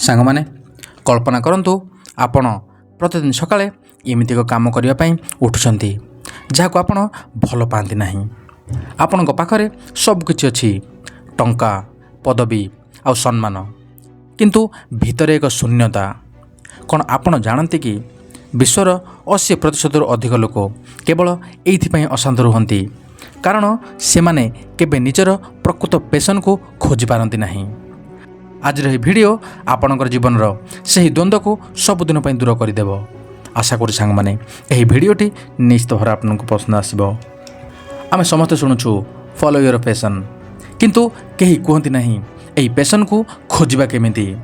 ସାଙ୍ଗମାନେ, କଳ୍ପନା କରନ୍ତୁ, ଆପଣ ପ୍ରତିଦିନ ସକାଳେ ଏମିତି ଏକ କାମ କରିବା ପାଇଁ ଉଠୁଛନ୍ତି ଯାହାକୁ ଆପଣ ଭଲ ପାଆନ୍ତି ନାହିଁ। ଆପଣଙ୍କ ପାଖରେ ସବୁକିଛି ଅଛି, ଟଙ୍କା, ପଦବୀ ଆଉ ସମ୍ମାନ, କିନ୍ତୁ ଭିତରେ ଏକ ଶୂନ୍ୟତା। କ'ଣ ଆପଣ ଜାଣନ୍ତି କି, ବିଶ୍ୱର 80%ରୁ ଅଧିକ ଲୋକ କେବଳ ଏଇଥିପାଇଁ ଅଶାନ୍ତ ରୁହନ୍ତି, କାରଣ ସେମାନେ କେବେ ନିଜର ପ୍ରକୃତ ପେସନ୍କୁ ଖୋଜିପାରନ୍ତି ନାହିଁ? ଆଜିର ଏହି ଭିଡ଼ିଓ ଆପଣଙ୍କର ଜୀବନର ସେହି ଦ୍ୱନ୍ଦ୍ୱକୁ ସବୁଦିନ ପାଇଁ ଦୂର କରିଦେବ। ଆଶା କରୁଛି ସାଙ୍ଗମାନେ, ଏହି ଭିଡ଼ିଓଟି ନିଶ୍ଚିତ ଭାବରେ ଆପଣଙ୍କୁ ପସନ୍ଦ ଆସିବ। ଆମେ ସମସ୍ତେ ଶୁଣୁଛୁ, "ଫଲୋ your passion." କିନ୍ତୁ କେହି କୁହନ୍ତି ନାହିଁ, ଏହି ପେସନ୍କୁ ଖୋଜିବା କେମିତି?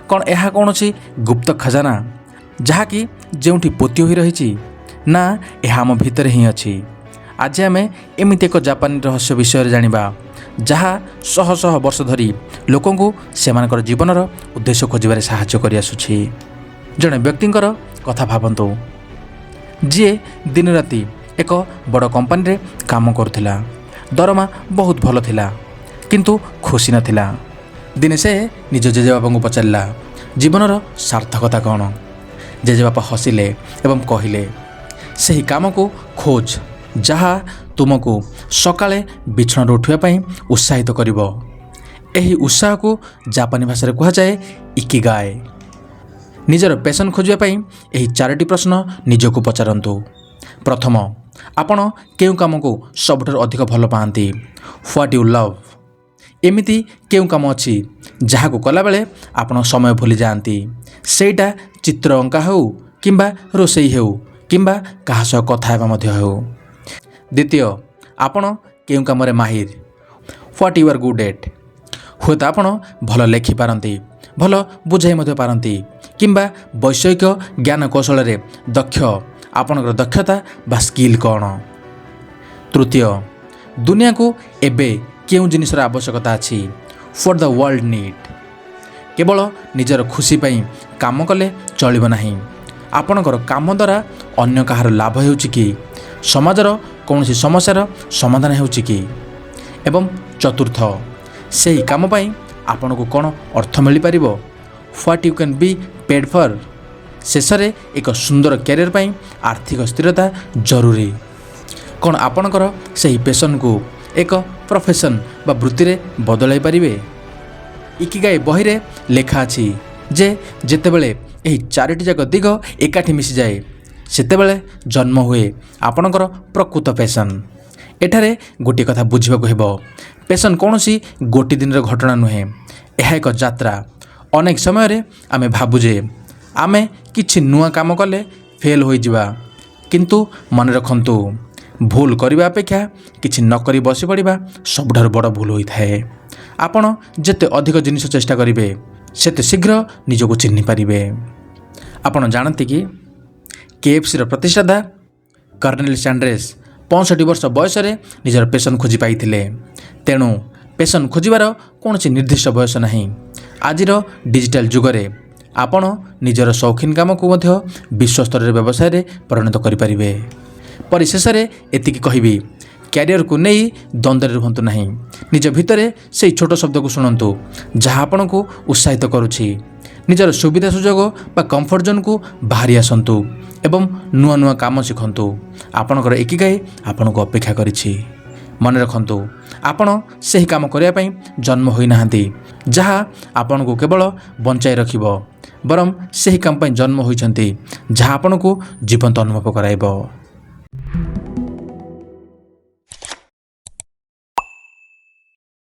କ'ଣ ଏହା କୌଣସି ଗୁପ୍ତ ଖଜାନା, ଯାହାକି ଯେଉଁଠି ପୋତି ହୋଇ ରହିଛି, ନା ଏହା ଆମ ଭିତରେ ହିଁ ଅଛି? ଆଜି ଆମେ ଏମିତି ଏକ ଜାପାନୀ ରହସ୍ୟ ବିଷୟରେ ଜାଣିବା, ଯାହା ଶହ ଶହ ବର୍ଷ ଧରି ଲୋକଙ୍କୁ ସେମାନଙ୍କର ଜୀବନର ଉଦ୍ଦେଶ୍ୟ ଖୋଜିବାରେ ସାହାଯ୍ୟ କରିଆସୁଛି। ଜଣେ ବ୍ୟକ୍ତିଙ୍କର କଥା ଭାବନ୍ତୁ, ଯିଏ ଦିନରାତି ଏକ ବଡ଼ କମ୍ପାନୀରେ କାମ କରୁଥିଲା। ଦରମା ବହୁତ ଭଲ ଥିଲା, କିନ୍ତୁ ଖୁସି ନଥିଲା। ଦିନେ ସେ ନିଜ ଜେଜେବାପାଙ୍କୁ ପଚାରିଲା, "ଜୀବନର ସାର୍ଥକତା କ'ଣ?" ଜେଜେବାପା ହସିଲେ ଏବଂ କହିଲେ, "ସେହି କାମକୁ ଖୋଜ ଯାହା ତୁମକୁ ସକାଳେ ବିଛଣାରୁ ଉଠିବା ପାଇଁ ଉତ୍ସାହିତ କରିବ।" ଏହି ଉତ୍ସାହକୁ ଜାପାନୀ ଭାଷାରେ କୁହାଯାଏ ଇକିଗାଏ। ନିଜର ପେସନ୍ ଖୋଜିବା ପାଇଁ ଏହି ଚାରୋଟି ପ୍ରଶ୍ନ ନିଜକୁ ପଚାରନ୍ତୁ। ପ୍ରଥମ, ଆପଣ କେଉଁ କାମକୁ ସବୁଠାରୁ ଅଧିକ ଭଲ ପାଆନ୍ତି? What you love? ଏମିତି କେଉଁ କାମ ଅଛି ଯାହାକୁ କଲାବେଳେ ଆପଣ ସମୟ ଭୁଲି ଯାଆନ୍ତି? ସେଇଟା ଚିତ୍ର ଅଙ୍କା ହେଉ କିମ୍ବା ରୋଷେଇ ହେଉ କିମ୍ବା କାହା ସହ କଥା ହେବା ମଧ୍ୟ ହେଉ। ଦ୍ୱିତୀୟ, ଆପଣ କେଉଁ କାମରେ ମାହିର? What you are good at? ହୁଏତ ଆପଣ ଭଲ ଲେଖିପାରନ୍ତି, ଭଲ ବୁଝାଇ ମଧ୍ୟ ପାରନ୍ତି କିମ୍ବା ବୈଷୟିକ ଜ୍ଞାନ କୌଶଳରେ ଦକ୍ଷ। ଆପଣଙ୍କର ଦକ୍ଷତା ବା ସ୍କିଲ୍ କ'ଣ? ତୃତୀୟ, ଦୁନିଆକୁ ଏବେ କେଉଁ ଜିନିଷର ଆବଶ୍ୟକତା ଅଛି? What the world need? କେବଳ ନିଜର ଖୁସି ପାଇଁ କାମ କଲେ ଚଳିବ ନାହିଁ। ଆପଣଙ୍କର କାମ ଦ୍ୱାରା ଅନ୍ୟ କାହାର ଲାଭ ହେଉଛି କି? ସମାଜର କୌଣସି ସମସ୍ୟାର ସମାଧାନ ହେଉଛି କି? ଏବଂ ଚତୁର୍ଥ, ସେହି କାମ ପାଇଁ ଆପଣଙ୍କୁ କ'ଣ ଅର୍ଥ ମିଳିପାରିବ? What you can be paid for? ଶେଷରେ, ଏକ ସୁନ୍ଦର କ୍ୟାରିୟର ପାଇଁ ଆର୍ଥିକ ସ୍ଥିରତା ଜରୁରୀ। କ'ଣ ଆପଣଙ୍କର ସେହି ପେସନ୍କୁ ଏକ ପ୍ରଫେସନ୍ ବା ବୃତ୍ତିରେ ବଦଳାଇ ପାରିବେ? ଇକିଗାଇ ବହିରେ ଲେଖା ଅଛି ଯେ ଯେତେବେଳେ ଏହି ଚାରିଟି ଯାକ ଦିଗ ଏକାଠି ମିଶିଯାଏ, ସେତେବେଳେ ଜନ୍ମ ହୁଏ ଆପଣଙ୍କର ପ୍ରକୃତ ପେସନ୍। ଏଠାରେ ଗୋଟିଏ କଥା ବୁଝିବାକୁ ହେବ, ପେସନ୍ କୌଣସି ଗୋଟିଏ ଦିନର ଘଟଣା ନୁହେଁ, ଏହା ଏକ ଯାତ୍ରା। ଅନେକ ସମୟରେ ଆମେ ଭାବୁ ଯେ ଆମେ କିଛି ନୂଆ କାମ କଲେ ଫେଲ୍ ହୋଇଯିବା। କିନ୍ତୁ ମନେ ରଖନ୍ତୁ, ଭୁଲ କରିବା ଅପେକ୍ଷା କିଛି ନ କରି ବସି ପଡ଼ିବା ସବୁଠାରୁ ବଡ଼ ଭୁଲ ହୋଇଥାଏ। ଆପଣ ଯେତେ ଅଧିକ ଜିନିଷ ଚେଷ୍ଟା କରିବେ, ସେତେ ଶୀଘ୍ର ନିଜକୁ ଚିହ୍ନି ପାରିବେ। ଆପଣ ଜାଣନ୍ତି କି, କେଏଫ୍ସିର ପ୍ରତିଷ୍ଠାତା କର୍ଣ୍ଣେଲ ସ୍ୟାଣ୍ଡର୍ସ 65 ବର୍ଷ ବୟସରେ ନିଜର ପେସନ୍ ଖୋଜି ପାଇଥିଲେ। ତେଣୁ ପେସନ୍ ଖୋଜିବାର କୌଣସି ନିର୍ଦ୍ଦିଷ୍ଟ ବୟସ ନାହିଁ। ଆଜିର ଡିଜିଟାଲ ଯୁଗରେ ଆପଣ ନିଜର ସୌଖିନ କାମକୁ ମଧ୍ୟ ବିଶ୍ୱସ୍ତରରେ ବ୍ୟବସାୟରେ ପରିଣତ କରିପାରିବେ। ପରିଶେଷରେ ଏତିକି କହିବି, କ୍ୟାରିୟରକୁ ନେଇ ଦ୍ୱନ୍ଦ୍ୱରେ ରୁହନ୍ତୁ ନାହିଁ। ନିଜ ଭିତରେ ସେଇ ଛୋଟ ଶବ୍ଦକୁ ଶୁଣନ୍ତୁ ଯାହା ଆପଣଙ୍କୁ ଉତ୍ସାହିତ କରୁଛି। ନିଜର ସୁବିଧା ସୁଯୋଗ ବା କମ୍ଫର୍ଟ ଜୋନ୍କୁ ବାହାରି ଆସନ୍ତୁ ଏବଂ ନୂଆ ନୂଆ କାମ ଶିଖନ୍ତୁ। ଆପଣଙ୍କର ଇକିଗାଇ ଆପଣଙ୍କୁ ଅପେକ୍ଷା କରିଛି। ମନେ ରଖନ୍ତୁ, ଆପଣ ସେହି କାମ କରିବା ପାଇଁ ଜନ୍ମ ହୋଇନାହାନ୍ତି ଯାହା ଆପଣଙ୍କୁ କେବଳ ବଞ୍ଚାଇ ରଖିବ, ବରଂ ସେହି କାମ ପାଇଁ ଜନ୍ମ ହୋଇଛନ୍ତି ଯାହା ଆପଣଙ୍କୁ ଜୀବନ୍ତ ଅନୁଭବ କରାଇବ।